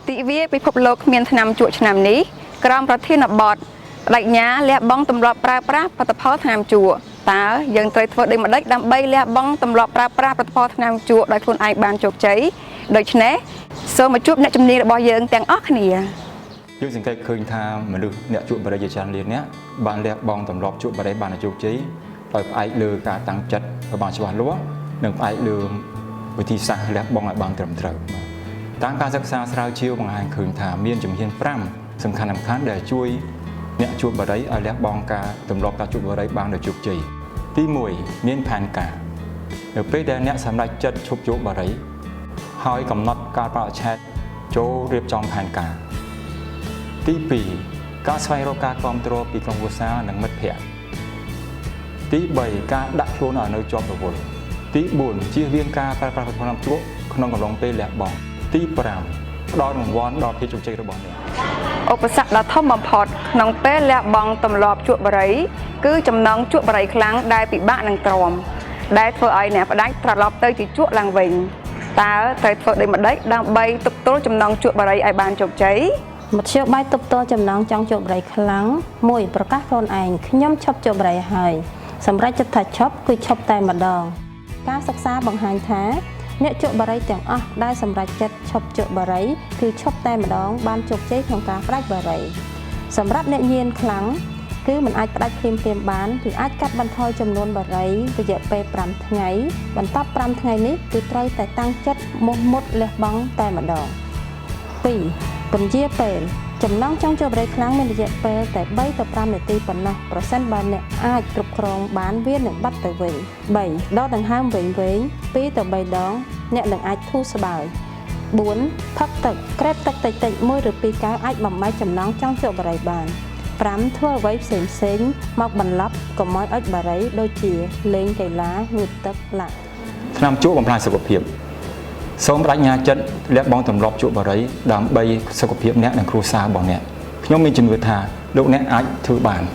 ទិវាពិភពលោកគ្មានថ្នាំជក់ឆ្នាំនេះក្រោមប្រធានបទបដិញ្ញាលះបង់ទម្លាប់ប្រើប្រាស់ផលិតផលថ្នាំជក់តើយើងត្រូវធ្វើដូចម្តេចដើម្បីលះបង់ទម្លាប់ប្រើប្រាស់ផលិតផលថ្នាំជក់ដោយខ្លួនឯងបានជោគជ័យដូច្នេះសូមមកជួបអ្នកជំនាញរបស់យើងទាំងអស់គ្នា យើងសង្កេតឃើញថាមនុស្សអ្នកជក់បារីជាច្រើនលានអ្នកបានលះបង់ទម្លាប់ជក់បារីបានជោគជ័យដោយផ្អែកលើការតាំងចិត្តឲ្យបានច្បាស់លាស់និងផ្អែកលើវិធីសាស្ត្រលះបង់ឲ្យបានត្រឹមត្រូវបាទតាមការសិក្សាស្រាវជ្រាវបង្ហាញឃើញថាមានជំហាន5សំខាន់ៗដែលជួយអ្នកជក់បារីឲ្យលះបង់ការទម្លាប់ការជក់បារីបានដោយជោគជ័យទី1មានផែនការនៅពេលដែលអ្នកសម្រេចចិត្តឈប់ជក់បារីហើយកំណត់កាលបរិច្ឆេទចូលរៀបចំផែនការ ទី2ការស្វែងរកការគ្រប់គ្រងពីក្រុមគ្រួសារនិងមិត្តភ័ក្តិទី3ការដាក់ខ្លួនឲ្យនៅជាប់រវល់ទី4ជៀសវាងការប្រើប្រាស់ប្រព័ន្ធជក់ក្នុងកំឡុងពេលលះបង់ទី5ផ្ដល់រង្វាន់ដល់ភាពជោគជ័យរបស់អ្នក ឧបសគ្គដ៏ធំបំផុតក្នុងពេលលះបង់ទម្លាប់ជក់បារីគឺចំណងជក់បារីខ្លាំងដែលពិបាកនឹងទ្រាំដែលធ្វើឲ្យអ្នកផ្ដាច់ត្រឡប់ទៅជាជក់ឡើងវិញតើត្រូវធ្វើដូចម្តេចដើម្បីទប់ទល់ចំណងជក់បារីឲ្យបានជោគជ័យ មធ្យោបាយទប់ទល់ចំណងចង់ជក់បារីខ្លាំងមួយប្រកាសខ្លួនឯងខ្ញុំឈប់ជក់បារីហើយសម្រាប់ចិត្តថាឈប់គឺឈប់តែម្ដង ការសិក្សាបង្ហាញថា អ្នកជក់បារីទាំងអស់ដែលសម្រេចចិត្តឈប់ជក់បារីគឺឈប់តែម្ដងបានជោគជ័យក្នុងការផ្ដាច់បារីសម្រាប់អ្នកញៀនខ្លាំងគឺមិនអាចផ្ដាច់ភ្លាមៗបានគឺអាចកាត់បន្ថយចំនួនបារីរយៈពេល5ថ្ងៃបន្ទាប់5ថ្ងៃនេះគឺត្រូវតែតាំងចិត្តមោះមុតលះបង់តែម្ដង 2ពន្យាពេលចំណងចង់ចូលបរិយខ្លាំងមានរយៈពេលតែ3ទៅ5នាទីប៉ុណ្ណោះប្រសិនបើអ្នកអាចគ្រប់គ្រងបានវានឹងបាត់ទៅវិញ3ដកដង្ហើមវែងៗ2ទៅ3ដងអ្នកនឹងអាចធូរស្បើយ4ផឹកទឹកក្រេបទឹកតិចៗ1ឬ2កែវអាចបំបែកចំណងចង់ជក់បារីបាន5ធ្វើអ្វីផ្សេងផ្សេងៗមកបន្លប់កុំឲ្យអុចបារីដូចជាលេងកីឡាងូតទឹកឡាក់ ថ្នាំជក់បំផ្លាញសុខភាពសូមបដិញ្ញាចិត្តលះបង់ទម្លាប់ជក់បារីដើម្បីសុខភាពអ្នកនិងគ្រួសាររបស់អ្នកខ្ញុំមានជំនឿថាលោកអ្នកអាចធ្វើបាន។